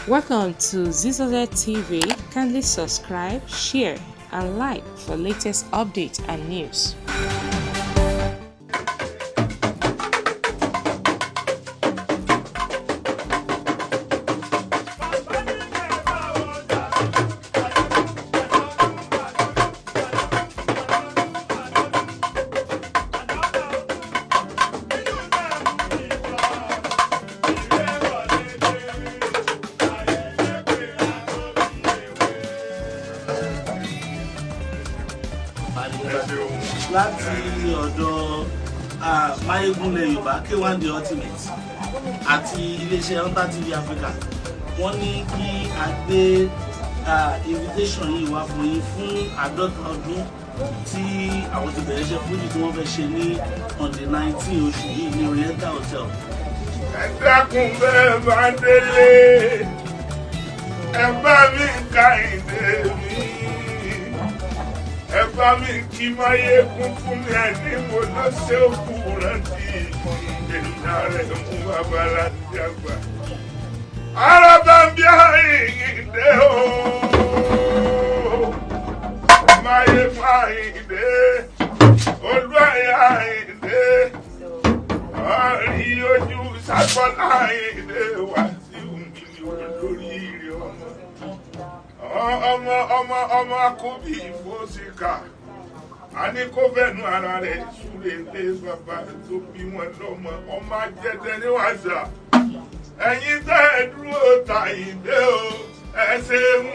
Welcome to Zizoze TV. Kindly subscribe, share, and like for latest updates and news. Láti ọ̀dọ̀ Máyégúnlẹ̀ Yorùbá, K1 The Ultimate àti iléeṣẹ́ Hunter TV Africa, wọ́n ní kí a gbé invitation yìí wá fún yín fún 50 ọdún tí àwọn ti bẹ̀rẹ̀ iṣẹ́ fújì, tí wọ́n fẹ́ ṣe ní on the 19 oṣù yìí ní Oriental Hotel. Ẹ dákun, bẹ́ẹ̀ bá délé, ẹ bá mi ka ìdè mi, ẹ bá mi kí Máyégún fún mi. Ẹ ní mo lọ sí òkú rántí èmi rẹ̀ mú babaláńdí àgbà. Araba ń bí Àyìndé o, Máyégún Àyìndé, Olú àyà Àyìndé, ọ̀rí ojú Ságbọ́lá Àyìndé wá sí mi olórí ire, ọmọ ọmọ ọmọ ọmọ akóbí ìfọ́síkà, a ní kó fẹ́nu ara rẹ̀ súre lé bàbá tó bí wọn lọ́mọ, ọmọ ajẹ́tẹ́ níwàṣà. Ẹ̀yin tẹ́ ẹ dúró tÀyìndé o, ẹ ṣeun.